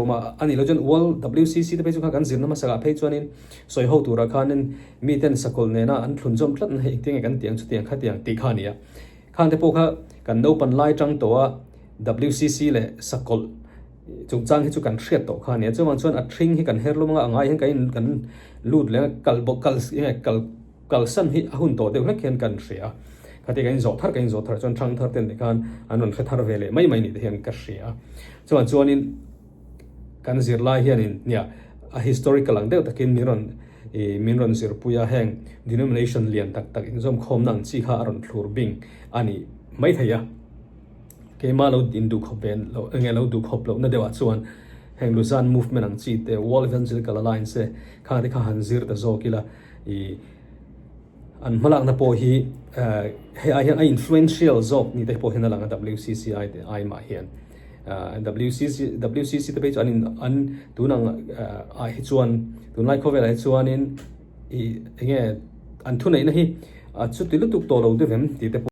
Awm a, a nih loh chuan World WCC te phei chu kha kan zirna hmasakah phei chuanin sawi ho turah khanin miten sakawlh nena an thlunzawm tlat na hei engtin nge kan tih ang chutiang khatiang tih kha a ni a. Khangte pawh kha kan naupan lai tang tawh a WCC leh sakawlh chungchang hi chu kan hriat tawh kha a ni a. Chuvang chuan a thring hi kan her lum anga a ngai hian kan in kan lut leh a kal bawk kal enge kal kalsan hi a hun tawh deuh hlek hian kan hria a. Khatia kan inzawh thar kan inzawh thar chuan thang thar ten te khan an rawn hre thar ve leh mai mai ni te hian ka hria a. Chuan chuanin kan zirlai hianin nia a historical ang deuh takin min rawn ih min rawn zirpui a, heng denomination lian tak tak inzawmkhawmna ang chi kha a rawn thlur bing a ni maithei a. Keimah lo induhkhawp ve loh enge lo duhkhawp lohna deuhah chuan heng Lausanne movement ang chi te, World Evangelical Alliance te khang te kha han zir ta zawk ila ih An hmalakna pawh hi hei ai hian a influential zawk ni te pawh hian a lang a WCCI te ai mah hian. WCC WCC te phei chu an in an tun ang ah hi chuan tunlai khawvelah hi chuanin ih eng nge an thuneihna hi a chuti lutuk tawh lo deuh em tih te pawh.